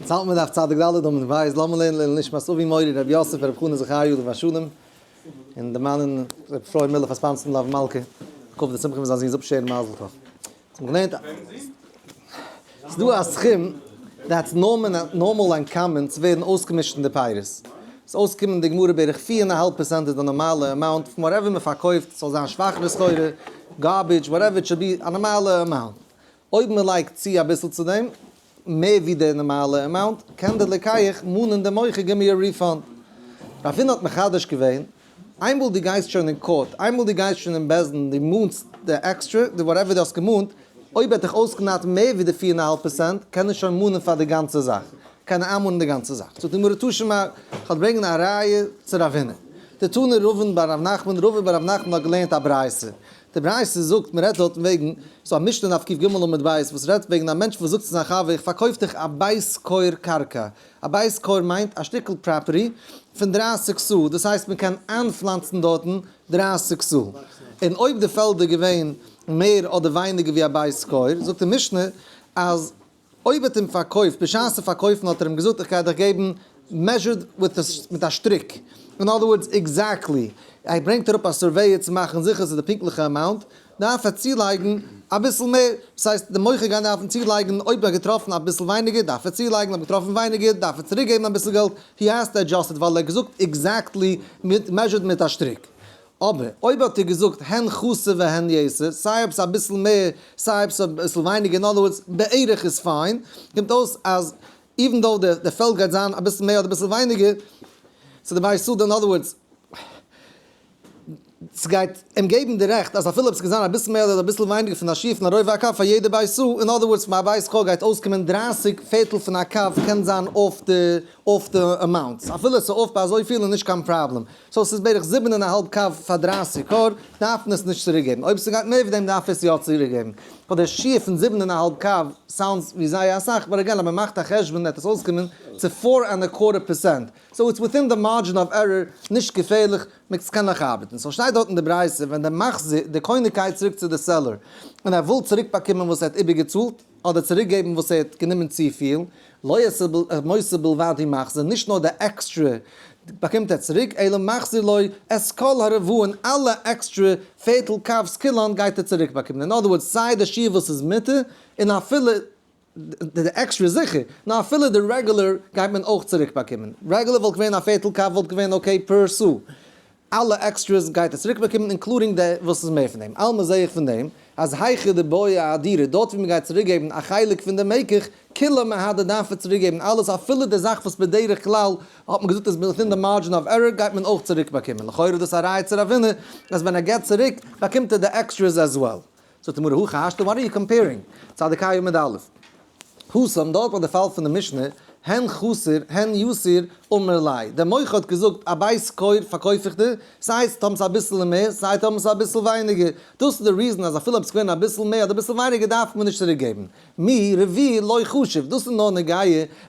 יעצט האלטן מיר דף צדיק ד' עמוד ב', לאמיר לערנען לעילוי נשמת אבי מורי רבי יוסף רבי חנא זכריה עליו השלום, און דערמאנען רבי אפרים מילער פאר sponsor ן מלוה מלכה, כבוד די שמחה מיט זיין זון זאב שערן מזל טוב. צום געלערנט ס'איז דא א סכום that's normal and common צו ווערן אויסגעמישט אין די פירות. ס'איז אויסגעקומען אין די גמרא בערך פיר און א האלב פערסענט איז די נארמאלע amount פון whatever מ'פארקויפט, ס'זאל זיין שוואכערע סחורה, garbage, whatever it should be, א נארמאלע amount. אויב מ'לייגט צו אביסל צו דעם, מער ווי די נארמאלע amount, קען די לוקח מאנען די מוכר give me a refund. רב הונא האט מחדש געווען, איינמאל דו גייסט שוין אין court, איינמאל דו גייסט שוין אין בית דין, דו מאנסט די עקסטרע, די whatever דו האסט געמאנט, אויב ער האט דיך אויסגענארט מער ווי די פיר און א האלב פערסענט, קען ער שוין מאנען פאר די גאנצע זאך, קען ער איינמאנען די גאנצע זאך. זאגט די גמרא תא שמע, כ'וועל ברענגען א ראיה צו רב הונא. דתני רבין בר רב נחמן, רבין בר רב נחמן האט געלערנט א ברייתא. די ברייתא זאגט, מען רעדט דארטן וועגן, ס'איז א משנה דף קג עמוד ב', וואס רעדט וועגן א מענטש וואס זאגט צו זיין חבר, איך פארקויף דיך א בית כור קרקע, א בית כור מיינט א שטיקל property פון 30 סאה, דאס הייסט מען קען איינפלאנצן דארטן 30 סאה, און אויב די פעלד איז געווען מער אדער ווייניגער ווי א בית כור, זאגט די משנה אז אויב האט אים פארקויפט, בשעת'ן פארקויפן האט ער אים געזאגט איך גיי דיך געבן measured מיט א שטריק, in other words exactly, ער ברענגט אראפ א surveyor צו מאכן זיכער ס'איז די פונקטליכע amount, דארף ער צולייגן אביסל מער, דאס הייסט די מוכר גייט דארפן צולייגן, אויב ער האט געטראפן אביסל ווייניגער דארף ער צולייגן, אויב געטראפן ווייניגער דארף ער צוריק געבן אביסל געלט, he has to adjust it ווייל ער האט געזאגט exactly מיט measured מיט א שטריק. אבער אויב האט ער געזאגט הן חסר והן יתר, סיי אויב ס'איז אביסל מער סיי אויב ס'איז אביסל ווייניגער, in other words בערך איז fine, קומט אויס אז even though די פעלד גייט זיין אביסל מער אדער אביסל ווייניגער, ס'איז די בית שדה, in other words ס'גייט אים געבן די רעכט אז אפילו אויב ס'גייט זיין אביסל מער אדער אביסל ווייניגער פון א שיעור פון א רובע הקב פאר יעדע בית סאה, in other words פון א בית כור גייט אויסקומען 30 פערטל פון א קב קען זיין אויף די אויף די amount, אפילו ס'איז off ביי אזויפיל איז נישט קיין פראבלעם, so ס'איז בערך זיבן און א האלב קב פאר 30 כור, דארף מען עס נישט צוריק געבן, אויב ס'גייט מער ווי דעם דארף ער עס יא צוריק געבן, ווייל דער שיעור פון זיבן און א האלב קב sounds ווי זייער אסאך, but again אז מ'מאכט א חשבון וועט עס אויסקומען צו four and a quarter percent, so it's within the margin of error, נישט געפערליך, מ'קען נאך ארבעטן. so שטייט דארט אין די ברייתא ווען דער מחזיר, דער קונה גייט צוריק צו די seller, און ער וויל צוריק באקומען וואס ער האט איבערגעצאלט, אדער צוריק געבן וואס ער האט גענומען צופיל, לא מוסר בלבד הוא מחזיר, נישט נאר די עקסטרע באקומט ער צוריק, אלא מחזיר לו את כל הרבעין, אלע עקסטרע פערטל קב'ס כולן גייט ער צוריק באקומען, in other words סיי די שיעור וואס איז מותר, און אפילו די עקסטרע זיכער, נאר אפילו די רעגולער גייט מען אויך צוריק באקומען, רעגולער וואלט געווען א פערטל קב וואלט געווען okay per סאה, אלע extras גייט ער צוריק באקומען including די וואס איז מער פון דעם, אלמא זעה איך פון דעם אז היכא דבעי אהדורי דארט ווי מען גייט צוריק געבן א חלק פון די מקח כוליה מהדר דארף ער צוריק געבן אלעס אפילו די זאך וואס בדרך כלל האט מען געזאגט איז within די margin of error גייט מען אויך צוריק באקומען, לכאורה איז דאס א ראיה צו רב הונא אז ווען ער געבט צוריק באקומט ער די extras as well. זאגט די גמרא הכי השתא what are you comparing? צדיק ה' עמוד א'. התם, דארט ביי די פאל פון די משנה, הן חסר הן יתר אמר ליה, דער מוכר האט געזאגט א בית כור פארקויף איך דיר, סיי טאמער ס'איז אביסל מער סיי טאמער ס'איז אביסל ווייניגער, דאס איז די reason אז אפילו אויב ס'איז געווען אביסל מער אדער אביסל ווייניגער דארף מען נישט צוריק געבן. מיהו רביע לא חשיב, דאס איז נאר נוגע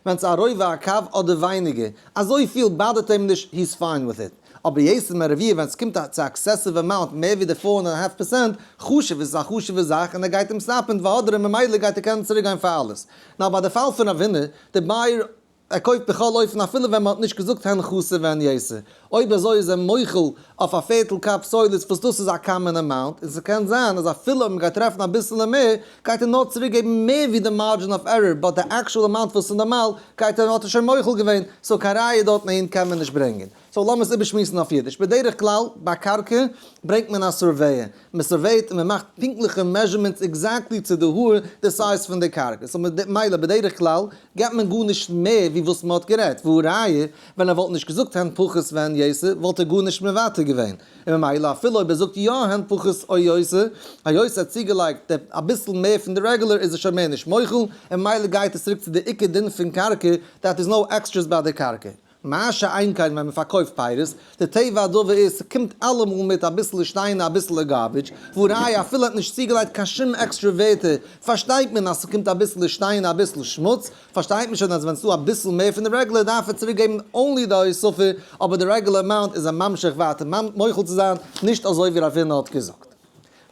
ווען ס'איז א רובע הקב אדער ווייניגער, אזויפיל באדערט אים נישט, he is fine with it. אבער יתר מרביע ווען ס'קומט צו excessive amount מער ווי די four and half percent, חשיב איז עס א חשוב'ע זאך און ער גייט אים סטאפן והדרא ממילא גייט ער קענען צוריק גיין פאר אלעס. נאר ביי די פאל פון רב הונא, די buyer ער קויפט בכל אופן אפילו ווען מ'האט נישט געזאגט הן חסר והן יתר. אויב אזוי איז ער מוחל אויף א פערטל קב פסולת וואס דאס איז א common amount און ס'קען זיין אז אפילו אויב מ'גייט טרעפן אביסעלע מער גייט ער נאר צוריק געבן מער ווי די margin of error but די actual amount וואס איז נארמאל גייט ער האט ער שוין מוחל געווען so קיין ראיה דארטן אהין קען מען נישט ברענגען. so לאמיר עס איבערשמועסן אויף אידיש. בדרך כלל ביי קרקע ברענגט מען א surveyor. מען סורוועיט און מען מאכט פונקטליכע measurements exactly צו די האר די size פון די קרקע. so מילא בדרך כלל געבט מען גארנישט מער ווי וואס מען האט גערעדט. והא ראיה ווען ער וואלט נישט געזאגט הן פחות והן יתר וואלט ער גארנישט מוותר געווען. און ממילא אפילו אויב ער זאגט יא הן פחות או יתר, היות ער האט צוגעלייגט אביסל מער פון די רעגולער איז ער שוין מער נישט מוחל, און ממילא גייט עס צוריק צו די עיקר דין פון קרקע that is no extras ביי די קרקע. מה שאין כן ווען מען פארקויפט פירות, די טבע הדבר איז ס'קומט אלעמאל מיט אביסעלע שטיינער אביסעלע garbage, והא ראיה אפילו האט נישט צוגעלייגט קיין שום עקסטרע ווערטער, פארשטייט מען אז ס'קומט אביסעלע שטיינער אביסל שמוץ, פארשטייט מען שוין אז ווען ס'דא אביסל מער פון די רעגולער דארף ער צוריק געבן only די הוספה, אבער די רעגולער amount איז ער ממשיך ווייטער מוחל צו זיין, נישט אזוי ווי רב הונא האט געזאגט.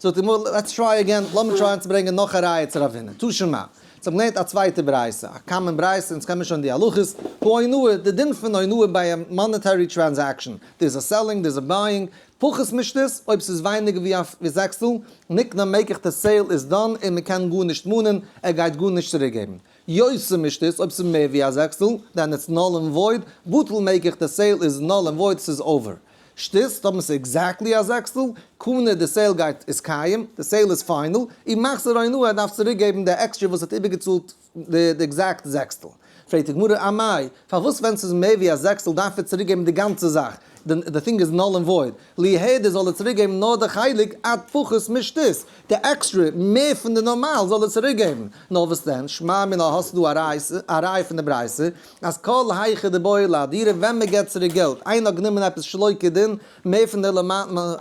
זאגט די גמרא, let's try again, לאמיר try ען צו ברענגען נאך א ראיה צו רב הונא. תא שמע. אונז האבן געלערנט א צווייטע ברייתא, א common ברייתא, אונז קען מיר שוין די הלכות, האונאה, די דין פון אונאה ביי א monetary transaction, דער איז א selling, דער איז א buying, פחות משתית, אויב ס'איז ווייניגער ווי א זעקסטל, נקנה מקח, די sale איז done און מ'קען גארנישט מאנען, ער גייט גארנישט צוריקגעבן. יותר משתית, אויב ס'איז מער ווי א זעקסטל, then it's null and void, בטל מקח, די sale איז null and void, ס'איז over. שתית, טאמער ס'איז exactly א זעקסטל, קנה, די sale גייט איז קיים, די sale איז final, ומחזיר אונאה, ער דארף צוריק געבן די עקסטרע וואס האט איבערגעצאלט די exact זעקסטל. פרעגט די גמרא, אמאי, פארוואס ווען ס'איז מער ווי א זעקסטל דארף ער צוריק געבן די גאנצע זאך, די thing איז null and void, ליהדר זאל ער צוריק געבן נאר די חלק עד פחות משתית, די עקסטרע, מער פון די נארמאל זאל ער צוריק געבן. נאר וואס דען, שמע מינה האסטו דא א ראיה פון די ברייתא, אז כל היכא דבעי לאהדורי ווען מען געבט צוריק געלט, איינער האט גענומען עפעס שלא כדין, מער פון די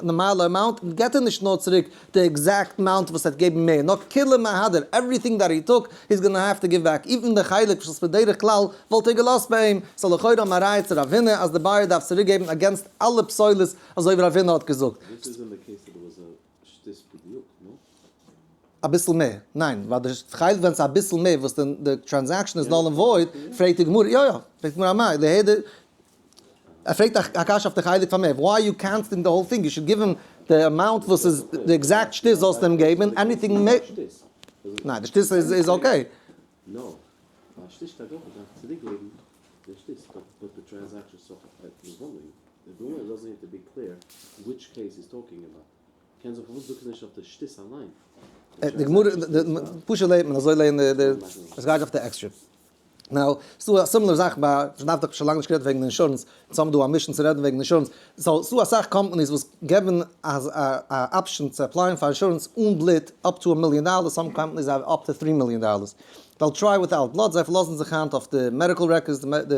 נארמאלע amount, געבט ער נישט נאר צוריק די exact amount וואס ער האט געגעבן מער, נאר כוליה מהדר, everything that he took, he's gonna have to give back, even די חלק וואס בדרך כלל וואלט ער געלאזט ביי אים, סאו לכאורה האבן א ראיה צו רב הונא אז די buyer דארף צוריק געבן against אלע פסולת אזוי ווי רב הונא האט געזאגט. This is in the case that there was a שתית בדיוק, no? אביסל מער, ניין, ווייל די חלק ווען ס'איז אביסל מער וואס די transaction איז null and void, פרעגט די גמרא, יא יא, פרעגט די גמרא אמאי, ליהדר, ער פרעגט א קשיא אויף די חלק פאר מער, why are you canceling the whole thing, you should give him the amount וואס איז די exact שתית זאלסטו אים געבן, anything מער, ניין די שתית איז okay. קען זיך פארוואס זאגסטו נישט אויף די שתית אליין? די גמרא, פשוט לערנט מען אזוי לערנט די, עס גייט אויף די עקסטרע. Now, ס'דא א similar זאך ביי, כ'דארף דאך שוין לאנג נישט גערעדט וועגן אינשורענס, אונז האבן דא א mission צו רעדן וועגן אינשורענס, so ס'דא אסאך companies וואס געבן א option צו apply ען פאר אינשורענס אן בלוט up to א מיליאן דאלער, some companies have up to three million dollars. They'll try without blood, זיי פארלאזן זיך היינט אויף די medical records, די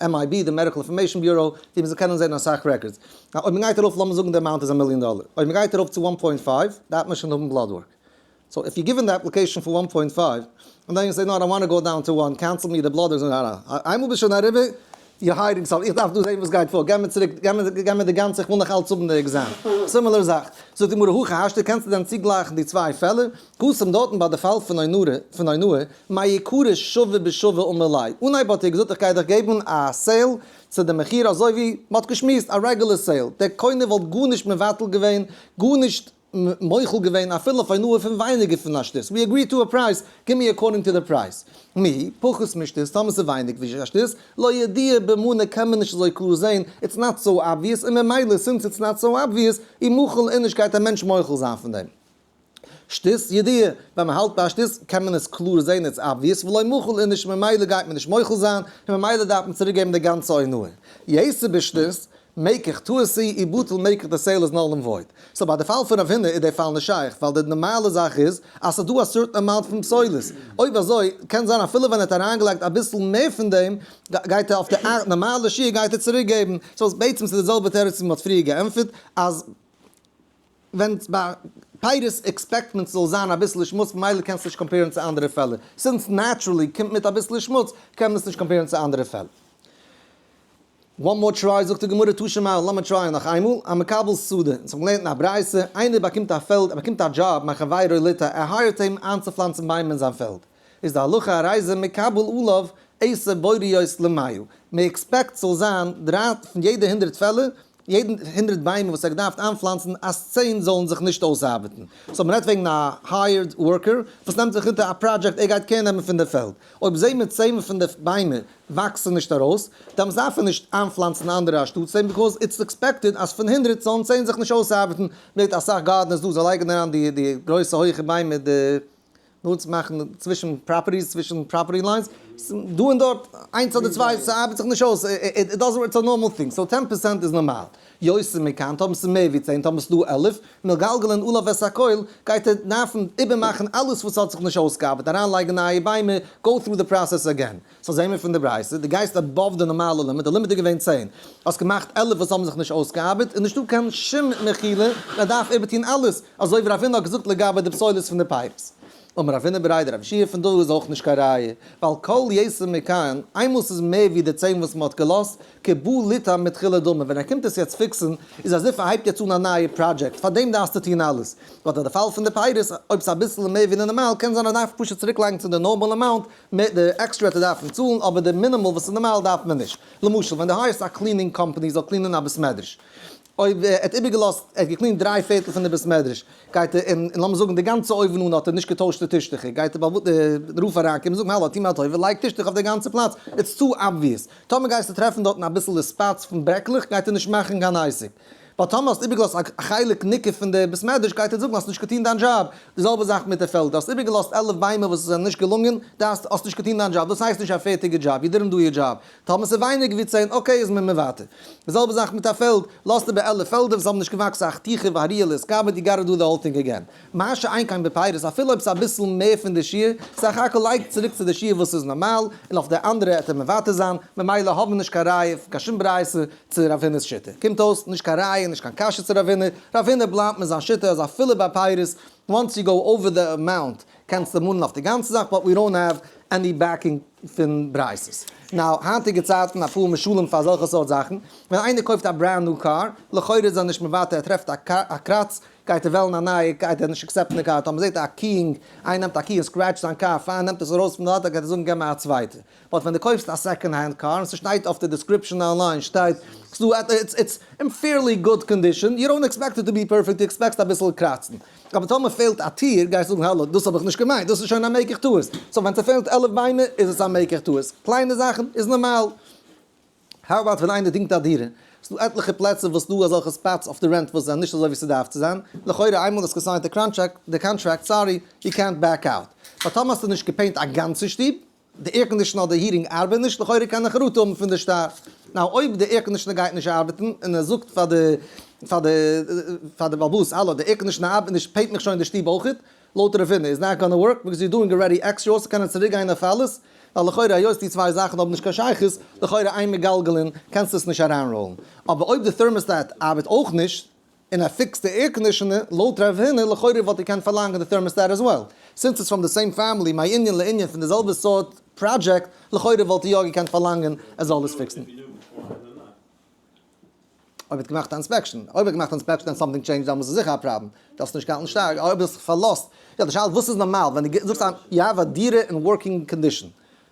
MIB, די Medical Information Bureau, ווי מ'זאל קענען זען אסאך records. Now, אויב מ'גייט ארויף, לאמיר זאגן די amount איז א מיליאן דאלער, אויב מ'גייט ארויף צו 1.5, דארף מען שוין האבן blood work. So if you given the application for 1.5, and then you say, no, I want to go down to 1, cancel me the blood work, זאגן זיי, איינמאל ביסט שוין אריבער, you're hiding something, איך דארף דא זען וואס גייט פאר, גיב מיר צוריק, גיב מיר די גאנצע, איך וויל נאך אלץ האבן די exam. Similar זאך. זאגט די גמרא, הכי השתא, קענסטו דען צוגלייכן די צוויי פעלער? התם דארטן ביי די פאל פון אונאה, מעיקרא שווה בשווה אמר ליה, אנהייב האט ער געזאגט איך גיי דיך געבן א sale צו די מחיר אזוי ווי מ'האט געשמועסט א regular sale, דער קונה וואלט גארנישט מבטל געווען, גארנישט מוחל געווען אפילו אויף אונאה פון ווייניגער פון א שתית, we agree to a price, give me according to the price. מיהו, פחות משתית, טאמער ס'איז ווייניג ווי א שתית, לא ידיע במנה קען מען נישט אזוי קלאר זעהן, it's not so obvious, און ממילא since it's not so obvious, ומחיל איניש גייט א מענטש מוחל זיין פון דעם. שתית ידיע, ווען מען האלט ביי א שתית קען מען עס קלאר זעהן it's obvious, ולא מחיל איניש ממילא גייט מען נישט מוחל זיין, און ממילא דארף מען צוריק געבן די גאנצע אונאה. יתר בשתית, מקח טעות הוא ובטל מקח, די sale איז null and void. So ביי די פאל פון רב הונא איז די פאל נישט שייך, ווייל די נארמאלע זאך איז אז ס'איז דא א certain amount פון פסולת. אויב אזוי קען זיין אפילו ווען ער האט אריינגעלייגט אביסל מער פון דעם, גייט ער אויף די נארמאלע שיעור גייט ער צוריק געבן. So בעצם ס'איז די זעלבע תירוץ ווי מ'האט פריער געענטפערט אז ווען ביי פירות expect מען ס'זאל זיין אביסל שמוץ ממילא קענסטו נישט compare ן צו אנדערע פעלער, since naturally קומט מיט אביסל שמוץ קען מען עס נישט compare ן צו אנדערע פעלער. One more try זאגט די גמרא תא שמע, לאמיר try ען נאך איינמאל, המקבל שדה, אונז האבן געלערנט אין א ברייתא, איינער באקומט א פעלד, ער באקומט א דזשאב, מחבירו ליטע, ער hire ט אים איינצופלאנצן ביימער אין זיין פעלד, איז די הלכה הרי זה מקבל עליו עשר בוריות למאה, מען expect ס'זאל זיין דריי פון יעדע 100 פעלער, יעדן 100 ביימער וואס ער האט געדארפט איינפלאנצן אז 10 זאלן זיך נישט אויסארבעטן. So מ'רעדט וועגן א hired worker וואס נעמט זיך אונטער א פראדזשעקט ער גייט care נעמען פון די פעלד. אויב זעהן מיר 10 פון די ביימער וואקסן נישט ארויס, דאן דארף ער נישט איינפלאנצן אנדערע אנשטאטס דעם because it's expected אז פון 100 זאלן 10 זיך נישט אויסארבעטן. מ'זעט אסאך gardeners דא, זיי לייגן אריין די גרויסע הויכע ביימער די נאר צו מאכן צווישן properties, צווישן property lines, דא און דארט, איינס אדער צוויי, ס'ארבעט זיך נישט אויס, it doesn't, it's a normal thing, so 10% איז נארמאל. יותר מכאן, טאמער ס'איז מער ווי 10, טאמער ס'איז דא 11, מגלגלין עליו את הכל, גייט ער דארפן איבערמאכן אלעס וואס האט זיך נישט אויסגעארבעט, אריינלייגן נייע ביימער, go through the process again. So זעהן מיר פון די ברייתא, דו גייסט above די נארמאלע limit, די limit איז געווען 10, האסט געמאכט 11 וואס האבן זיך נישט אויסגעארבעט, איז נישטא קיין שום מחילה, מען דארף איבערטון אלעס, אזוי ווי רב הונא האט געזאגט לגבי די פסולת פון די פירות. אמר רב הונא בריה דרב יהושע פון דא איז אויך נישט קיין ראיה, ווייל כל יותר מכאן, איינמאל ס'איז מער ווי די 10 וואס מ'האט געלאזט, כבא ליתן מתחילה דמי, ווען ער קומט עס יעצט fix ן, איז as if ער הייבט יעצט אן א נייע פראדזשעקט, פארדעם דארפסטו טון אלעס. but אין די פאל פון די פירות, אויב ס'איז אביסל מער ווי די נארמאל, קען זיין ער דארף פשוט צוריקלייגן צו די normal amount, די עקסטרע וועט ער דארפן צאלן, אבער די minimal וואס איז נארמאל דארף מען נישט. למשל, ווען דו hire סט א cleaning company זאל clean ען א בית מדרש, אויב ער האט איבערגעלאזט, ער האט גע clean ט דריי פערטל פון די בית מדרש, גייט ער, און לאמיר זאגן די גאנצע אויבן אן האט ער נישט געטוישט די טישטעכער, גייט דער רב אריינקומען און זאגן, האלא, טו מיר א טובה, לייג טישטוך אויף די גאנצע פלאץ, it's too obvious. טאמער גייסטו טרעפן דארטן אביסל spots פון ברעקלעך, גייט ער נישט מאכן קיין עסק. ווייל טאמער האסט איבערגעלאזט א חלק ניכר פון די בית מדרש, גייט ער זאגן האסט נישט געטון דיין דזשאב. די זעלבע זאך מיט די פעלד, האסט איבערגעלאזט 11 ביימער וואס זענען נישט געלונגען, דו האסט נישט געטון דיין דזשאב, דאס הייסט נישט א פערטיגע דזשאב, you didn't do your job. טאמער ס'איז ווייניגער ווי 10, okay, איז מען מוותר. די זעלבע זאך מיט א פעלד, לאזט איבער 11 פעלדער וואס האבן נישט געוואקסן א חתיכה והראויה להתכבד, you gotta do the whole thing again. מה שאין כן בפירות, אפילו אויב ס'איז אביסל מער פון די שיעור, סך הכל לייג צוריק צו די שיעור וואס איז נארמאל, און אויף די אנדערע וועט ער מוותר זיין, ממילא האבן מיר נישט קיין ראיה פון קיין שום ברייתא צו רב הונא'ס שיטה. קומט אויס, נישט קיין ראיה, נישט קיין קשיא צו רב הונא, רב הונא בלייבט מיט זיין שיטה אז אפילו ביי פירות, once you go over the amount, קענסטו מאנען אויף די גאנצע זאך, but we don't have any backing פון ברייתות. Now, היינטיגע צייטן, אפאר משלים פאר אזעלכע סארט זאכן, ווען איינער קויפט א brand new car, לכאורה איז ער נישט מוותר, ער טרעפט א קראץ, גייט ער וועלן א נייע, גייט ער נישט accept ן די קאר, טאמער זעט ער א קינג, איינער נעמט א key און scratch ט זיין קאר, פאר ער נעמט עס ארויס פון די אויטא גייט ער זאגן געב מיר א צווייטע. But ווען דו קויפסט א second hand car און ס'שטייט אויף די description אליין שטייט it's in fairly good condition, you don't expect it to be perfect, דו expect סט אביסל קראצן. אבער טאמער פעלט א טיר גייסטו זאגן האלא דאס האב איך נישט געמיינט, דאס איז שוין א מקח טעות. So ווען ס'פעלט 11 ביימער איז עס א מקח טעות. קליינע זאכן איז נארמאל. How about ווען איינער דינגט א דירה? ס'דא עטליכע פלעצער וואס ס'דא אזעלכע spots אויף די rent וואס זענען נישט אזוי ווי ס'דארף צו זיין. לכאורה איינמאל האסט גע sign ט די קאנטראקט, סארי, יו קענט בעק אוט. But טאמער האסטו נישט גע paint א גאנצע שטוב, די air conditioner אדער heating ארבעט נישט, לכאורה קען איך חרטה האבן פון די שטר. Now אויב די air conditioner גייט נישט ארבעטן, און ער זאגט פאר די בעל הבית, האלא, די air conditioner ארבעט נישט, paint מיך שוין די שטוב אויכעט, לויט רב הונא איז not gonna work, because you're doing already extra, so קען ער צוריק גיין אויף אלעס, ווייל לכאורה היות די צוויי זאכן האבן נישט קיין שייכות, לכאורה אין מגלגלין, קענסטו עס נישט אריינראלן. אבער אויב די thermostat ארבעט אויך נישט, און ער fix ט די air conditioner, לויט רב הונא, לכאורה וואלט ער געקענט פארלאנגען די thermostat as well. Since it's from the same family, מענין לענין פון די זעלבע סארט פראדזשעקט, לכאורה וואלט ער יא געקענט פארלאנגען ער זאל עס fix ן. אויב ער האט געמאכט א inspection. אויב ער האט געמאכט א inspection and something changed, דאן איז עס זיכער א פראבלעם. דו האסט נישט געהאלטן שטארק. אויב האסט זיך פארלאזט. יא, די שאלה איז וואס איז נארמאל ווען דו זאגסט you have א דירה אין working condition,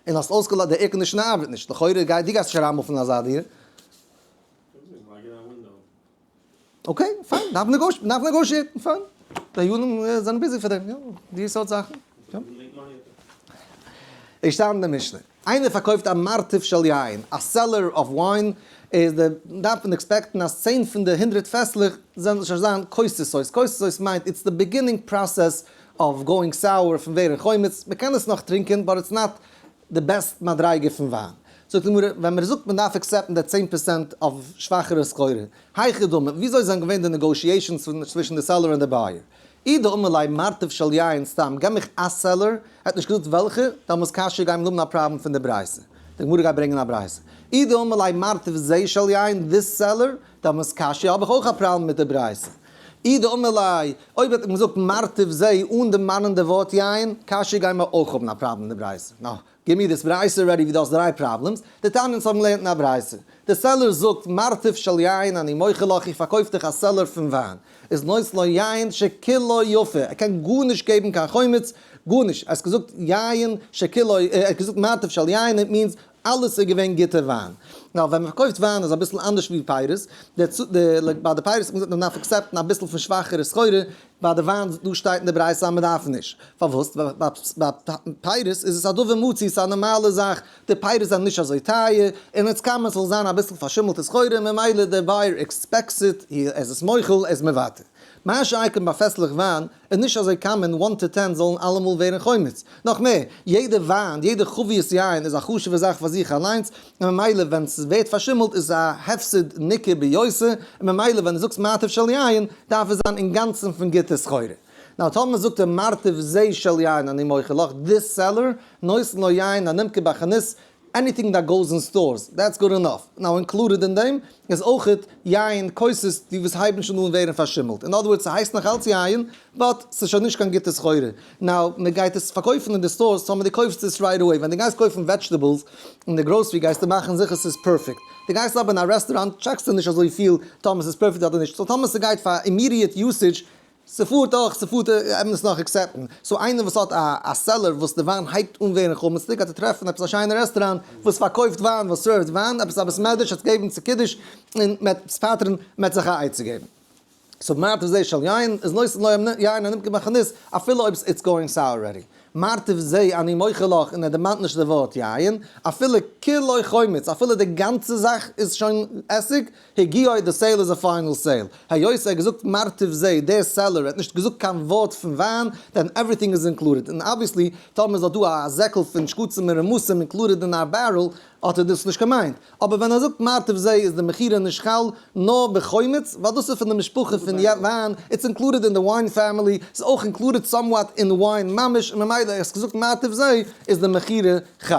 און האסט אויסגעלאזט די air conditioner ארבעט נישט, לכאורה גייט דו גייסט נישט אריינ move ן אין אזא דירה. Okay, fine, דארף negotiate ן, fine. די יונים זענען busy פאר דעם, יא, די סארט זאכן. איך שטייט אין די משנה, איינער פארקויפט א מרתף של יין, א cellar of wine, איז די, דארף מען expect ן אז 10 פון די 100 פעסלעך זאלן שוין זיין כוססות. כוססות מיינט it's the beginning process of going sour, פון ווערן חומץ, מען קען עס נאך טרינקען, but it's not די best מדריגה פון וויין. זאגט די גמרא, ווען מען זאגט מען דארף accept ן די 10% אויף שוואכערע סחורה, היכי דמי, וויאזוי זענען געווען די negotiations צווישן די seller און די buyer? אי דאמר ליה מרתף של יין סתם, געב מיך א cellar, ער האט נישט געזאגט וועלכע, דאמאלס קשיא גייען מיר האבן א פראבלעם פון די ברייתא. די גמרא גייט ברענגען א ברייתא. אי דאמר ליה מרתף זה של יין, this cellar, דאמאלס קשיא האב איך אויך א פראבלעם מיט די ברייתא. אי דאמר ליה, אויב האט מען געזאגט מרתף זה אן דערמאנען די ווארט יין, קשיא גייען מיר אויך האבן א פראבלעם מיט די ברייתא. Now, give me this ברייתא already ווי דו האסט דריי problems, דתניא אונז האבן געלערנט אין א ברייתא. די seller זאגט מרתף של יין אני מוכר לך איך פארקויף דיך א cellar פון וויין. איז נותן לו יין שכולו יפה, ער קען גארנישט געבן קיין חומץ, גארנישט. ער האט געזאגט יין שכולו, ער האט געזאגט מרתף של יין, it means אלעס איז געווען גוטע וויין. Now ווען מען פארקויפט וויין איז אביסל אנדערש ווי פירות, ביי די פירות האט מען געזאגט מען דארף accept ן אביסל פון שוואכערע סחורה, ביי די וויין דא שטייט אין די ברייתא אז מען דארף נישט. פארוואס? ווייל ביי פירות איז עס א דבר מצוי, ס'איז א נארמאלע זאך, די פירות זענען נישט אזוי טייער, און it's common ס'זאל זיין אביסל פארשימלטע סחורה, ממילא דער buyer expects it, ער איז עס מוחל, ער איז מוותר. מה שאין כן ביי פעסלעך וויין איז נישט אזוי common one to ten זאלן אלעמאל ווערן חומץ. נאך מער, יעדע וויין, יעדע חבית יין איז א חשוב'ע זאך פאר זיך אליינס, און ממילא ווען ס'ווערט פארשימלט איז א הפסד ניכר ביותר, און ממילא ווען דו זאגסט מרתף של יין דארף עס זיין אינגאנצן פון גוטע סחורה. Now טאמער זאגט ער מרתף זה של יין אני מוכר לך, this cellar, נותן לו יין הנמכר בחנות. Anything that goes in stores, that's good enough. Now included אין דעם איז אויכעט יין כוסות די וואס הייבן שוין אן ווערן פארשימלט. In other words, ס'הייסט נאך אלץ יין, but ס'איז שוין נישט קיין גוטע סחורה. Now, מ'גייט עס פארקויפן אין די stores, טאמער דו קויפסט עס right away. ווען דו גייסט קויפן vegetables אין די גראסערי גייסטו מאכן זיכער ס'איז perfect. דו גייסט אבער אין א רעסטוראנט טשעקסטו נישט אזוי פיל טאמער ס'איז perfect אדער נישט. So טאמער ס'גייט פאר immediate usage, ס'פארט אויך, ס'פארט עמען עס נאך accept ן. So איינער וואס האט א cellar וואס די וויין הייבט אן ווערן חמצ'דיג גייט ער טרעפן עפעס א שיינע רעסטוראנט וואס פארקויפט וויין, וואס serve ט וויין, עפעס א בית מדרש עס געבן צו קידוש און מ'עט עס פטר'ן, מ'עט זיך א עצה געבן. So מרתף זה של יין איז נותן לו יין הנמכר בחנות אפילו אויב it's going sour already. מרתף זה אני מוכר לך און ער דערמאנט נישט די ווארט יין, אפילו כולו חומץ, אפילו די גאנצע זאך איז שוין עסיג, הגיעו די sale איז א final sale. היות ער האט געזאגט מרתף זה, דער seller האט נישט געזאגט קיין ווארט פון וויין, then everything is included. און obviously טאמער איז דאך דא א זעקל פון שקצים און רמסים included אין א barrel, האט ער דאס נישט געמיינט. אבער ווען ער זאגט מרתף זה איז די מכירה נישט חל נאר בחומץ, ווייל דאס איז פון די משפחה פון וויין, it's included אין די wine family, ס'איז אויך included somewhat אין וויין ממש, און ממילא ער האט געזאגט מרתף זה איז די מכירה חל.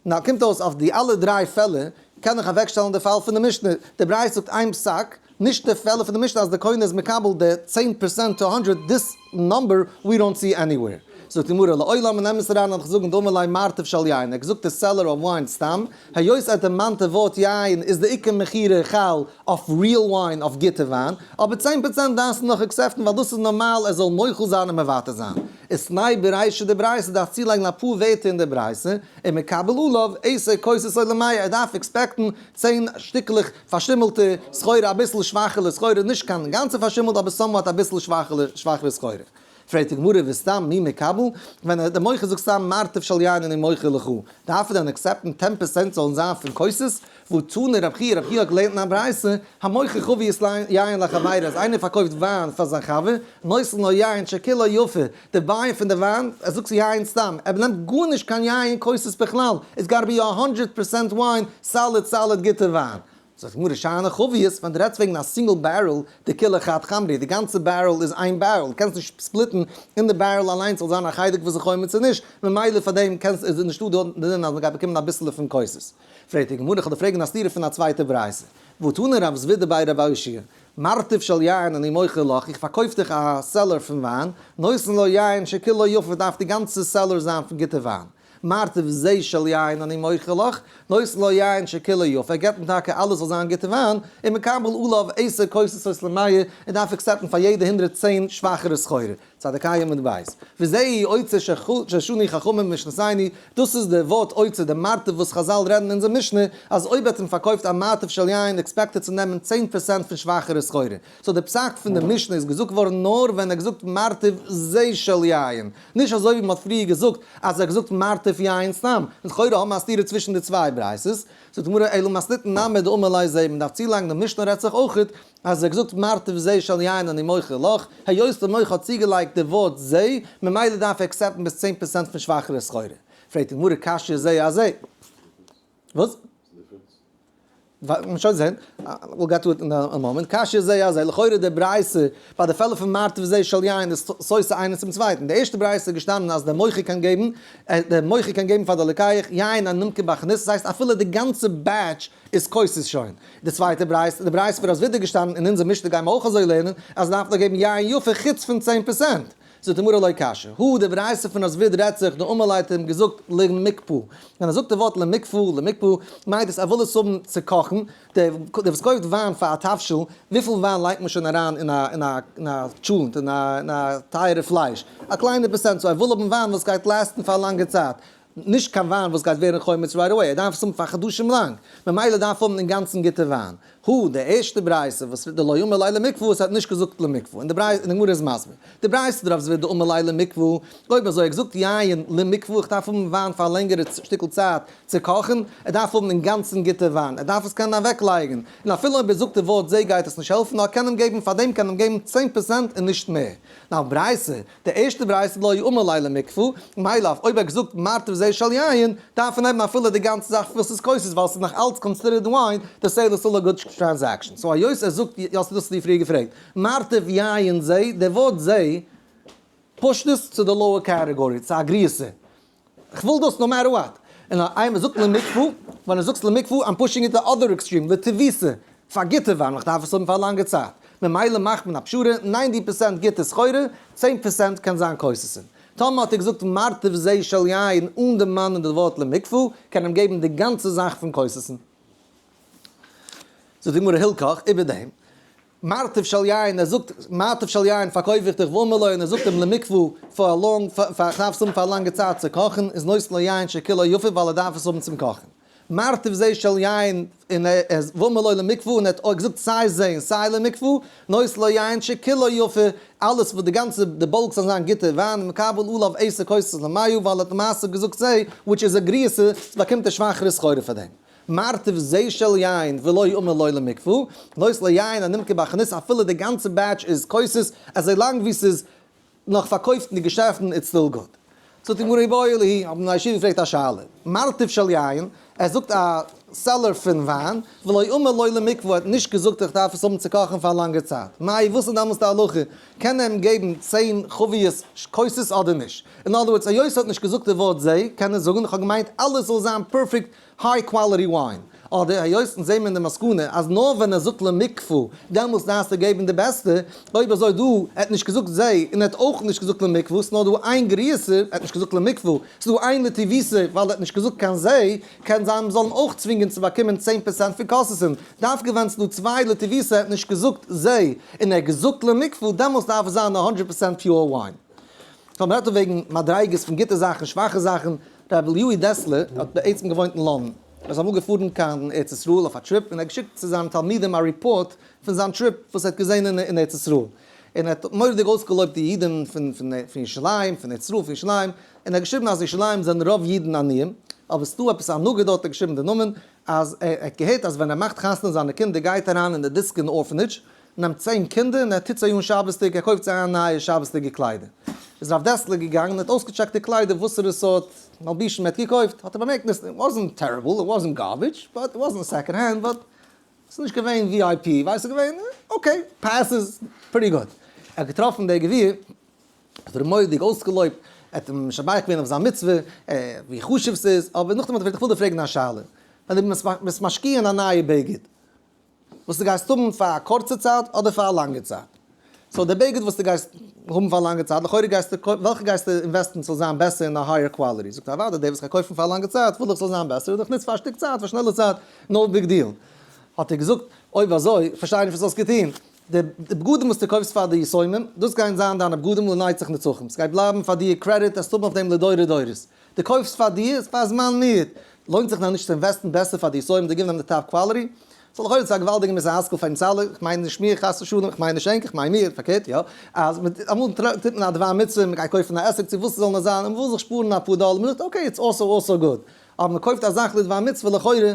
Now קומט אויס אויף די אלע דריי פעלער קען איך אוועקשטעלן די פאל פון די משנה, די ברייתא זאגט איין פסק, נישט די פעלער פון די משנה אז די קונה איז מקבל די 10% to 100, this number we don't see anywhere. זאגט די גמרא לעולם אין אמת אריין וועל איך זאגן דאמר ליה מרתף של יין, ער האט געזאגט די cellar of wine סתם, היות ער האט דערמאנט די ווארט יין איז די עיקר מכירה חל אויף real wine אויף גוטע וויין, אבער 10% דארפסטו נאך accept ן ווייל דאס איז נארמאל ער זאל מוחל זיין און מוותר זיין. איתנהו ברישא דברייתא דארף צולייגן אפאר ווערטער אין די ברייתא, ומקבל עליו עשר כוסות או למאה, ער דארף expect ן 10 שטיקלעך פארשימלטע סחורה אביסל שוואכערע סחורה, נישט קיין גאנצע פארשימלט אבער somewhat אביסל שוואכערע סחורה. פרעגט די גמרא וסתם מי מקבל, ווען דער מוכר זאגט סתם מרתף של יין אני מוכר לך, דארף ער דען accept ן 10% זאלן זיין פון כוסות? והתני רב חייא, רב חייא האט געלערנט אין א ברייתא, המוכר חבית יין לחבירו, אז איינער פארקויפט וויין פאר זיין חבר, נותן לו יין שכולו יפה, די וויין פון די וויין, ער זאגט יין סתם, ער נעמט גארנישט קיין יין כוסות בכלל, it's gotta be a 100% wine, solid solid גוטע וויין. זאגט די גמרא שאני חבית, ווען דו רעדסט וועגן א single barrel, דכולה חד חמרא, די גאנצע barrel איז איין barrel, דו קענסט נישט split ן אין די barrel אליינס זאל זיין א חלק וואס איז חומץ און נישט, ממילא פאר דעם קענסט איז נישטא דא די דין אז מען גייט באקומען אביסעלע פון כוסות. פרעגט די גמרא, איך וועל דיר פרעגן א סתירה פון א צווייטע ברייתא. והתני רב זביד דבי רב אושעיא, מרתף של יין אני מוכר לך, איך פארקויף דיך א cellar פון וויין, נותן לו יין שכולו יפה דארף די גאנצע cellar זיין פון גוטע וויין. מרתף זה של יין אני מוכר לך, נותן לו יין שכולו יפה, ער געבט אים טאקע אלעס זאל זיין גוטע וויין, ומקבל עליו עשר כוסות למאה, ער דארף accept ן פאר יעדע 110 שוואכערע סחורה. צדיק ה' עמוד בית. וזהו אוצר ששנו חכמים במשנתנו, דאס איז די ווארט אוצר, די מרתף וואס חזל רעדן אין אונזער משנה, אז אויב האט מען פארקויפט א מרתף של יין expect ער צו נעמען 10% פון שוואכערע סחורה. So די פסק פון די משנה איז געזאגט געווארן נאר ווען ער האט געזאגט מרתף זה של יין, נישט אזוי ווי מען האט פריער געזאגט אז ער האט געזאגט מרתף יין סתם. לכאורה האבן מיר א סתירה צווישן די צוויי ברייתות. זאגט די גמרא אלא מתניתין נמי דאמר ליה זה, מען דארף צולייגן די משנה רעדט זיך אויכעט אז ער האט געזאגט מרתף זה של יין אני מוכר לך, היות די מוכר האט צוגעלייגט די ווארט זה, ממילא דארף ער accept ן ביז 10% פון שוואכערע סחורה. פרעגט די גמרא קשיא זה אזה. וואס? מ'וועט שוין זען, we'll get to it in a moment. קשיא זה אזה, לכאורה די ברייתא ביי די פעלער פון מרתף זה של יין איז סותר איינער צום צווייטן. די ערשטע ברייתא איז געשטאנען אז דער מוכר קען געבן, דער מוכר קען געבן פאר די לוקח יין הנמכר בחנות, דאס הייסט אפילו די גאנצע batch איז כוסות שוין. די צווייטע ברייתא, די ברייתא פון רב זביד איז געשטאנען, אין אונזער משנה גייען מיר אויך אזוי לערנען, אז מ'דארף נאר געבן יין יפה חוץ פון 10%. זאגט די גמרא לא קשיא, הא די ברייתא פון רב זביד רעדט זיך, דאמר ליה האט אים געזאגט למקפא. ווען ער זאגט די ווארט למקפא, למקפא, מיינט עס ער וויל עס האבן צו קאכן, דער וואס קויפט וויין פאר א תבשיל, וויפיל וויין לייגט מען שוין אריין אין א אין א אין א טשולענט, אין א אין א טייערע פלייש? א קליינע פערסענט, so ער וויל האבן וויין וואס גייט last ן פאר א לאנגע צייט. נישט קיין וויין וואס גייט ווערן חומץ right away, ער דארף עס האבן פאר חדשים לאנג, ממילא דארף האבן אינגאנצן גוטע וויין. הא, די ערשטע ברייתא וואס דלא אמר ליה למקפא, עס האט נישט געזאגט למקפא, און די ברייתא, און די גמרא איז מסביר, די ברייתא דרב זביד דאמר ליה למקפא, אויב אזוי ער האט געזאגט יין למקפא, איך דארף האבן וויין פאר א לענגערע שטיקל צייט צו קאכן, ער דארף האבן אינגאנצן גוטע וויין, ער דארף עס קענען אוועקלייגן, און אפילו אויב ער זאגט די ווארט זה גייט עס נישט העלפן, נאר קען אים געבן פאר דעם קען אים געבן 10% און נישט מער. Now ברייתא, די ערשטע ברייתא לא אמר ליה למקפא, מילא אויב ער האט געזאגט מרתף זה של יין, דארף ער נעמען אפילו די גאנצע זאך וואס איז כוסות ווייל ס'איז נאך אלץ considered wine, די sale איז still א good transaction. So היות ער זאגט, האסטו דאס דיר פריער געפרעגט, מרתף יין זה, די ווארט זה push ט עס צו די lower category, צו א גריסע. כ'וויל דאס no matter what. און איינמאל זאגט למקוה, ווען ער זאגט למקוה, I'm pushing it the other extreme, לטיביתא, פאר גוטע וויין, איך דארף עס האבן פאר א לאנגע צייט. ממילא מאכט מען א פשרה, 90% גוטע סחורה, 10% קען זיין כוססין. טאמער האט ער געזאגט מרתף זה של יין אן דערמאנען די ווארט למקוה, קען אים געבן די גאנצע זאך פון כוססין. זאגט די גמרא הילכך איבער דעם, מרתף של יין, ער זאגט מרתף של יין פארקויף איך דיך ואמר לו, און ער זאגט אים למקוה פאר א long, פאר איך דארף עס האבן פאר א לאנגע צייט צו קאכן, איז נותן לו יין שכולו יפה ווייל ער דארף עס האבן צום קאכן. מרתף זה של יין, און ער איז ואמר לו למקוה, און ער האט אויך געזאגט סיי זה און סיי למקוה, נותן לו יין שכולו יפה, אלעס וואס די גאנצע די bulk זאל זיין גוטע וויין, מקבל עליו עשר כוסות למאה, ווייל ער האט למעשה געזאגט זה, which איז א גריעותא, ס'באקומט ער שוואכערע סחורה פאר דעם. מרתף זה של יין ולא אמר לו למקוה, נותן לו יין הנמכר בחנות אפילו די גאנצע batch איז כוסות, אזוי לאנג ווי ס'איז נאך פארקויפט אין די געשעפטן it's still good. זאגט די גמרא איבעיא להו, האבן די ישיבה געפרעגט א שאלה, מרתף של יין, ער זאגט א cellar פון וויין, ולא אמר לו למקוה, ער האט נישט געזאגט איך דארף עס האבן צו קאכן פאר א לאנגע צייט, מאי וואס איז דעמאלס די הלכה, קען ער אים געבן 10 חביות כוסות אדער נישט? אין other words, היות ער האט נישט געזאגט די ווארט זה, קען ער זאגן איך האב געמיינט אלעס זאל זיין perfect high quality wine, אדער היות אונז זעהן מיר אין די מסקנא אז נאר ווען ער זאגט למקוה דעמאלס דארפסטו געבן די בעסטע, אויב אזוי דא, ער האט נישט געזאגט זה, און ער האט אויך נישט געזאגט למקוה, ס'נאר דא איין גריעותא, ער האט נישט געזאגט למקוה, ס'איז דא איין לטיביתא, ווייל ער האט נישט געזאגט קיין זה, קען זיין מ'זאל אים אויך צווינגען צו באקומען 10% פון כוססין, דווקא ווען ס'איז דא צוויי לטיביתא ער האט נישט געזאגט זה, און ער האט געזאגט למקוה, דעמאלס דארף עס זיין א הונדרעט percent pure wine. so מ'רעדט דא וועגן מדריגות פון גוטע זאכן, שוואכע זאכן, רבי אליהו דעסלער האט בעצם געוואוינט אין לאנדאן, ער איז אמאל געפארן קיין ארץ ישראל אויף א trip און ער האט געשיקט צו זיינע תלמידים א report פון זיין trip וואס ער האט געזען אין ארץ ישראל, און ער האט מורא'דיג אויסגעלויבט די אידן פון ירושלים, פון ארץ ישראל, פון ירושלים, און ער האט געשריבן אז אין ירושלים זענען רוב אידן עניים, אבער ס'דא עפעס א נגיד דארט, ער האט געשריבן די נאמען, אז ער האט געהערט אז ווען ער מאכט חתונה זיינע קינדער גייט ער אריין אין די דיסקין orphanage, נעמט 10 קינדער און ער טוט זיי אן שבת'דיג, ער קויפט זיי איין נייע שבת'דיגע קליידער. איז רב דעסלער געגאנגען און האט אויסגעטשעקט די קליידער וואסערע סארט מלבישים ער האט געקויפט, האט ער באמערקט it wasn't terrible, it wasn't garbage, but it wasn't second hand, but ס'איז נישט געווען VIP, ווייסט ס'איז געווען okay, passes pretty good. ער האט געטראפן דער גביר, האט ער אים מורא'דיג אויסגעלויבט, ער האט אים משבח געווען אויף זיין מצוה, ווי חשוב ס'איז, אבער נאכדעם האט ער געפרעגט איך וויל דיר פרעגן א שאלה, ווען דו ביסט משקיע אין א נייע בגד, וואס דו גייסט האבן פאר א קורצע צייט אדער פאר א לאנגע צייט? so די בגד וואס דו גייסט האבן פאר א לאנגע צייט, לכאורה גייסטו וועלכע גייסטו אינוועסטן ס'זאל זיין בעסער אין א higher quality? זאגט ער אוודאי די וואס כ'גיי קויפן פאר א לאנגע צייט וויל איך ס'זאל זיין בעסער, און איך נוץ פאר א שטיק צייט, פאר שנעלע צייט, no big deal. האט ער געזאגט, אויב אזוי, פארשטיי נישט וואס האסט געטון. די בגדים וואס דו קויפסט פאר די יתומים, דאס גייען זיין דיינע בגדים לנצח נצחים, ס'גייט בלייבן פאר דיר credit, עסט האבן אויף דעם לדורי דורות. דו קויפסט פאר דיר, איז פאר זמן מועט. לוינט זיך דען נישט צו אינוועסטן בעסער פאר די יתומים, די גיבן them די top quality? ס'זאל לכאורה צו א געוואלדיגע מוסר השכל פאר אונז אלע, איך מיין נישט מיר חס ושלום, איך מיין נישט ענק, איך מיין מיר, פארקערט יא, אז אמאל טוט מען א דבר מצוה, מ'גייט קויפן א עסק צו וואס ס'זאל נאר זיין, און מ'וויל זיך שפארן אפאר דאלער, מ'זאגט okay it's also also good, אבער מ'קויפט א זאך לדבר מצוה לכאורה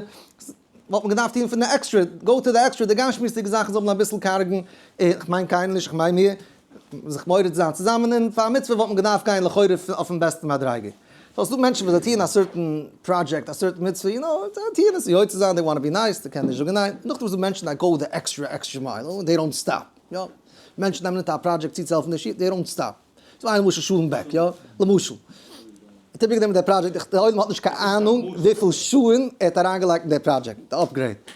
וואלט מען געדארפט טון פון די extra, go to the extra, די גשמיות'דיגע זאכן זאל מען אביסל קארגן, איך מיין קיינעם נישט, איך מיין מיר, זיך מורד זיין צוזאמען און פאר א מצוה וואלט מען געדארפט גיין לכאורה אויפן בעסטן מדריגה. so ס'דא מענטשן וואס זיי טוען א certain project, א certain מצוה, you know, זיי טוען עס יוצא זיין, they want be nice, זיי קענען נישט זאגן ניין, נאכדעם איז דא מענטשן that go the extra extra mile, און they don't stop, יא, מענטשן נעמען אונטער א project צו צו העלפן די שיף, they don't stop. ס'דא איינער למשל שלום בעק, יא, למשל. האט איבערגענומען די project, איך, די עולם האט נישט קיין אהנונג וויפיל שעה'ן ער האט אריינגעלייגט אין די project, די upgrade.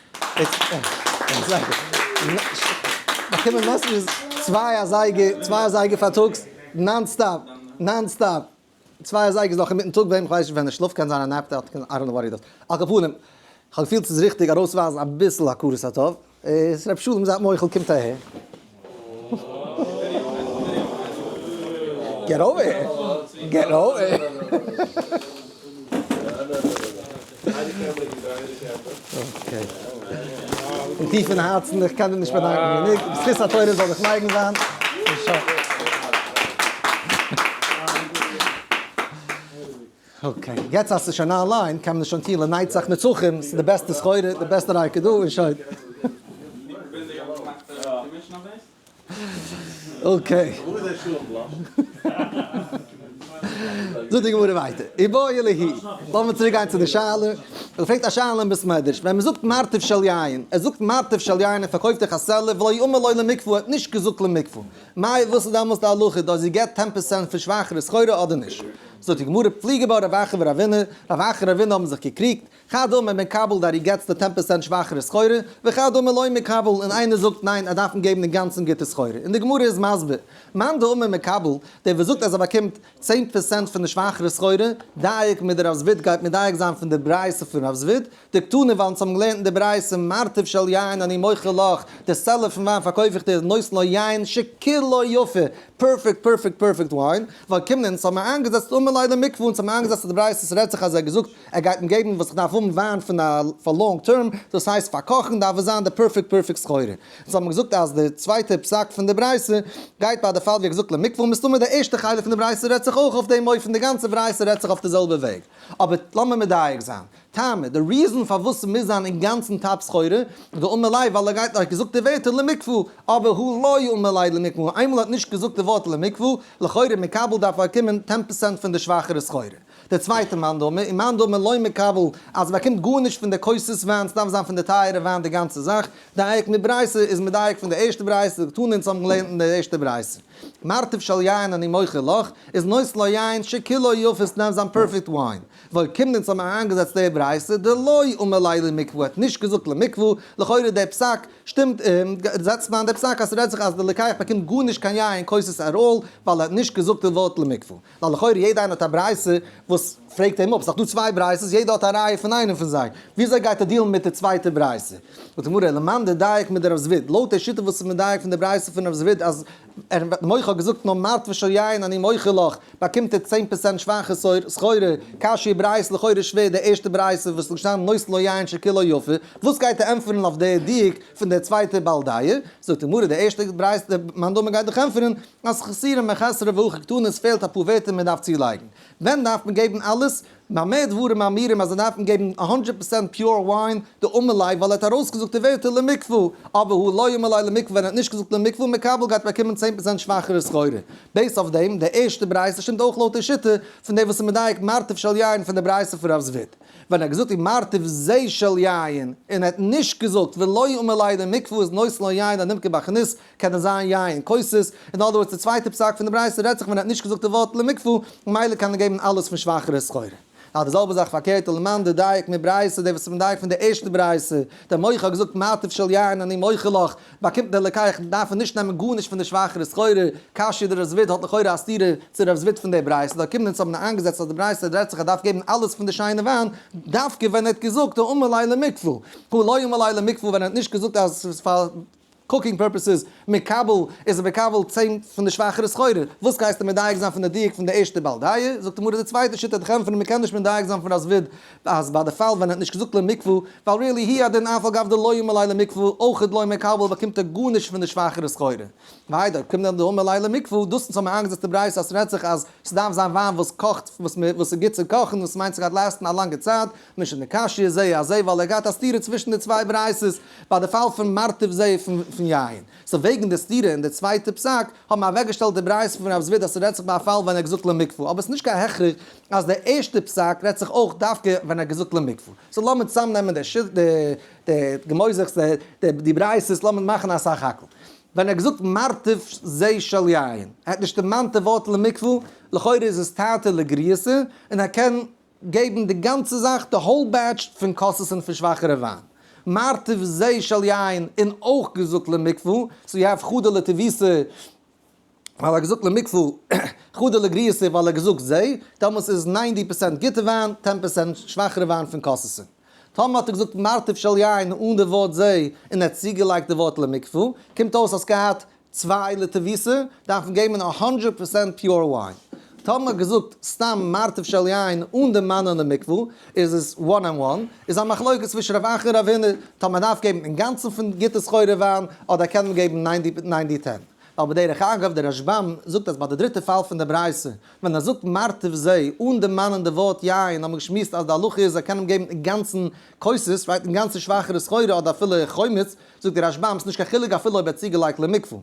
באקומען messages 2 אזייגער, 2 אזייגער פארטאגס, non stop, non stop. 2 אזייגער איז נאך אינמיטן טאג ביי אים, כ'ווייס נישט ווען ער שלאפט, קען זיין ער נעפט, I don't know what he does. על כל פנים, כ'האב געפילט ס'איז ריכטיג ארויסווייזן אביסל הכרת הטוב, איז ר' שלום זייט מוחל קומט אהער. Get over here. Get over here. Okay. אין טיפן הארצן, איך קען דיר נישט באדאנקען גענוג. בזכות התורה זאל דיך מגין זיין. Okay, יעצט אז ס'איז שוין online, קען מען עס שוין טון לנצח נצחים, ס'איז די בעסטע סחורה, די בעסטע רייקע דא, און שוין. Okay. זאגט די גמרא ווייטער, איבעיא להו, לאמיר צוריק גיין צו די שאלה, ער פרעגט א שאלה אין בית מדרש, ווען מ'זאגט מרתף של יין, ער זאגט מרתף של יין ער פארקויפט דיך א cellar, ולא אמר לו למקוה, ער האט נישט געזאגט למקוה, מאי וואס איז דעמאלס די הלכה, does he get 10% פון שוואכערע סחורה אדער נישט? זאגט די גמרא, פליגי בה רב אחא ורבינא, רב אחא און רבינא האבן זיך געקריגט, חד אמר מקבל that he gets די 10% שוואכערע סחורה, וחד אמר לא מקבל, און איינער זאגט ניין ער דארף אים געבן אינגאנצן גוטע סחורה, און די גמרא איז מסביר, מאן דאמר מקבל, דער וואס זאגט אז ער באקומט 10% פון די שוואכערע סחורה, דייק מדרב זביד גייט מדייק זיין פון די ברייתא פון רב זביד, דקתני ווייל אונז האבן געלערנט אין די ברייתא מרתף של יין אני מוכר לך, די cellar פון וויין פארקויף איך דיר, נותן לו יין שכולו יפה, perfect perfect perfect wine, ואוקימנא אונז האבן איינגעזעצט אמר ליה למקוה, אונז האבן איינגעזעצט די ברייתא ס'רעדט זיך אז ער האט געזאגט ער גייט אים געבן וואס איך דארף האבן וויין פון א פאר long term, דאס הייסט פאר קאכן דארף עס זיין די perfect perfect סחורה. אונז האבן געזאגט אז די צווייטע פסק פון די ברייתא גייט ביי די פאל ווי ער האט געזאגט למקוה, מסתמא די ערשטע חלק פון די ברייתא רעדט זיך אויך אויף דעם אופן, די גאנצע ברייתא רעדט זיך אויף די זעלבע וועג. אבער לאמיר מדייק זיין, טעמא, די reason פארוואס ס'מוז זיין אינגאנצן top סחורה, דאמר ליה ווייל ער גייט האט געזאגט די ווערטער למקוה, אבער הא לא אמר ליה למקוה, איינמאל ער האט נישט געזאגט די ווארט למקוה, לכאורה מקבל דארף באקומען 10% פון די שוואכערע סחורה. דער צווייטער מאן דאמר, און מאן דאמר לא מקבל, אז ער באקומט גארנישט פון די כוסות וויין, ס'דארף זיין פון די טייערע וויין די גאנצע זאך, דייק מברייתא איז מדייק פון די ערשטע ברייתא, דקתני אונז האבן געלערנט אין די ערשטע ברייתא. מרתף של יין אני מוכר לך, איז נותן לו יין שכולו יפה, ס'דארף זיין perfect wine. ואוקימנא אונז האבן אריינגעזעצט די ברייתא, דלא אמר ליה למקוה האט נישט געזאגט למקוה, לכאורה דער פסק שטימט, זעצט מען די פסק אז ס'רעדט זיך אז די לוקח באקומט גארנישט קיין יין כוסות at all ווייל ער האט נישט געזאגט די ווארט למקוה. ווייל לכאורה יעדע איינער האט א ברייתא וואס פרעגט אים אפ, ס'איז דאך דא צוויי ברייתות, יעדער האט א ראיה פון איינעם פון זיי, וויאזוי גייט ער deal ן מיט די צווייטע ברייתא? זאגט די גמרא, למאן דדייק מדרב זביד, לויט די שיטה וואס איז מדייק פון די ברייתא פון רב זביד אז ער מוכר האט געזאגט נאר מרתף של יין אני מוכר לך, באקומט ער 10% שוואכע סחורה, קשיא ברייתא לכאורה שווער די ערשטע ברייתא וואס איז געשטאנען נותן לו יין שכולו יפה, וואס גייט ער ענטפערן אויף די דיוק פון די צווייטע בעל דעה? זאגט די גמרא, די ערשטע ברייתא, די מאן דאמר גייט דאך ענטפערן אז חסורי מחסרא והכי קתני עס פעלט אפאר ווערטער מען דארף צולייגן. ווען דארף מען געבן אלעס? במה דברים אמורים אז זיי דארפן געבן א 100% pure wine דאמר ליה ווייל ער האט ארויסגעזאגט די ווערטער למקוה, אבער הא לא אמר ליה למקוה ווען ער האט נישט געזאגט למקוה מקבל גייט באקומען 10% שוואכערע סחורה. based אויף דעם, די ערשטע ברייתא שטימט אויך לויט די שיטה פון דער וואס איז מדייק מרתף של יין פון די ברייתא פון רב זביד. ווען ער האט געזאגט ומרתף זה של יין און ער האט נישט געזאגט ולא אמר ליה למקוה איז נותן לו יין הנמכר בחנות קען עס זיין יין כוסות, in other words די צווייטע פסק פון די ברייתא רעדט זיך ווען ער האט נישט געזאגט די ווארט למקוה, ממילא קען ער געבן אלעס פון שוואכערע סחורה. נאר די זעלבע זאך פארקערט ולמאן דדייק מברייתא דער וואס איז מדייק פון די ערשטע ברייתא, דער מוכר האט געזאגט מרתף של יין אני מוכר לך, באקומט דער לוקח דארף ער נישט נעמען גארנישט פון די שוואכערע סחורה, קשיא דרב זביד האט לכאורה א סתירה צו רב זביד פון די ברייתא, דא קומט אונז האבן איינגעזעצט אז די ברייתא רעדט זיך ער דארף געבן אלעס פון די שיינע וויין, דווקא ווען ער האט געזאגט דאמר ליה למקוה, הא לא אמר ליה למקוה ווען ער האט נישט געזאגט אז ס'איז פאר cooking purposes, מקבל איז ער מקבל 10 פון די שוואכערע סחורה, וואס גייסטו מדייק זיין פון די דיוק פון די ערשטע בעל דעה? זאגט די גמרא די צווייטע שיטה דאך ענטפערן מ'קען נישט מדייק זיין פון רב זביד אז ביי די פאל ווען ער האט נישט געזאגט למקוה, ווייל really הוא הדין אף על גב דלא אמר ליה למקוה, אויכעט לא מקבל באקומט ער גארנישט פון די שוואכערע סחורה. והיידא קומט דען דאמר ליה למקוה, דאס אונז האבן מיר איינגעזעצט די ברייתא אז ס'רעדט זיך אז ס'דארף זיין וויין וואס קאכט וואס איז גוט צו קאכן וואס מיינט ס'גייט last ן א לאנגע צייט, משום דקשיא זה אזה ווייל ער געהאט א סתירה צווישן די צוויי ברייתות ביי די פאל פון מרתף זה פון יין. so וועגן די סתירה אין די צווייטע פסק האבן מיר אוועקגעשטעלט די ברייתא פון רב זביד אז ס'רעדט זיך ביי א פאל ווען ער האט געזאגט למקוה אבער ס'איז נישט קיין הכרח אז די ערשטע פסק רעדט זיך אויך דווקא ווען ער האט געזאגט למקוה. so לאמיר צוזאמנעמען די די געמויזעכץ די ברייתות לאמיר מאכן א סך הכל. ווען ער האט געזאגט מרתף זה של יין ער האט נישט דערמאנט די ווארט למקוה לכאורה איז עס תרתי לגריעותא און ער קען געבן די גאנצע זאך, די whole batch פון כוסות און פון שוואכערע וויין. מרתף זה של יין און אויך געזאגט למקוה, so you have חדא לטיבותא ווייל ער האט געזאגט למקוה, חדא לגריעותא ווייל ער האט געזאגט זה, דעמאלטס איז 90% גוטע וויין, 10% שוואכערע וויין פון כוסות. טאמער האט ער געזאגט מרתף של יין אן די ווארט זה און ער האט צוגעלייגט די ווארט למקוה, קומט אויס אז ס'געהאט צוויי לטיבותא דארף מען געבן א 100% pure wine. טאמער האט געזאגט סתם מרתף של יין אן דערמאנען למקוה, איז עס one and one, איז א מחלוקת צווישן רב אחא און רב הונא, טאמער מען דארף געבן אינגאנצן פון גוטע סחורה וויין, אדער קען מען געבן 90 10. ווייל בדרך אגב דער רשב"ם זאגט אז ביי די דריטע פאל פון די ברייתא, ווען ער זאגט מרתף זה אן דערמאנען די ווארט יין, האט מען געשמועסט אז די הלכה איז ער קען אים געבן אינגאנצן כוסות, right, אינגאנצן שוואכערע סחורה אדער אפילו חומץ, זאגט דער רשב"ם ס'נישט קיין חילוק אפילו אויב ער האט צוגעלייגט למקוה.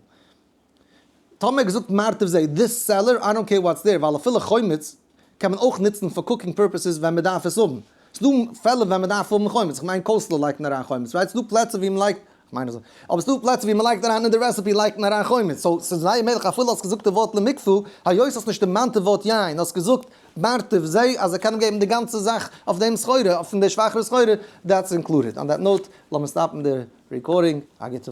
טאמער ער האט געזאגט מרתף זה, this cellar, I don't care what's there, ווייל אפילו חומץ קען מען אויך נוצן פאר cooking purposes ווען מען דארף עס האבן. ס'דא פעלער ווען מען דארף האבן חומץ, כ'מיין קאוסלא לייגט מען אריין חומץ, right? ס'דא פלעצער ווי מען לייגט, כ'מיין אזוי. אבער ס'דא פלעצער ווי מ'לייגט אריין אין די recipe לייגט מען אריין חומץ. So ס'איז זייער מעגליך אפילו האסט געזאגט די ווארט למקפה, היות האסט נישט דערמאנט די ווארט יין, האסט געזאגט מרתף זע אז ער קען אים געבן די גאנצע זאך אויף דעם סחורה, אויף פון די שוואכערע סחורה, that's included. On that note, לאמיר stop ן די recording. א גוטע וואך.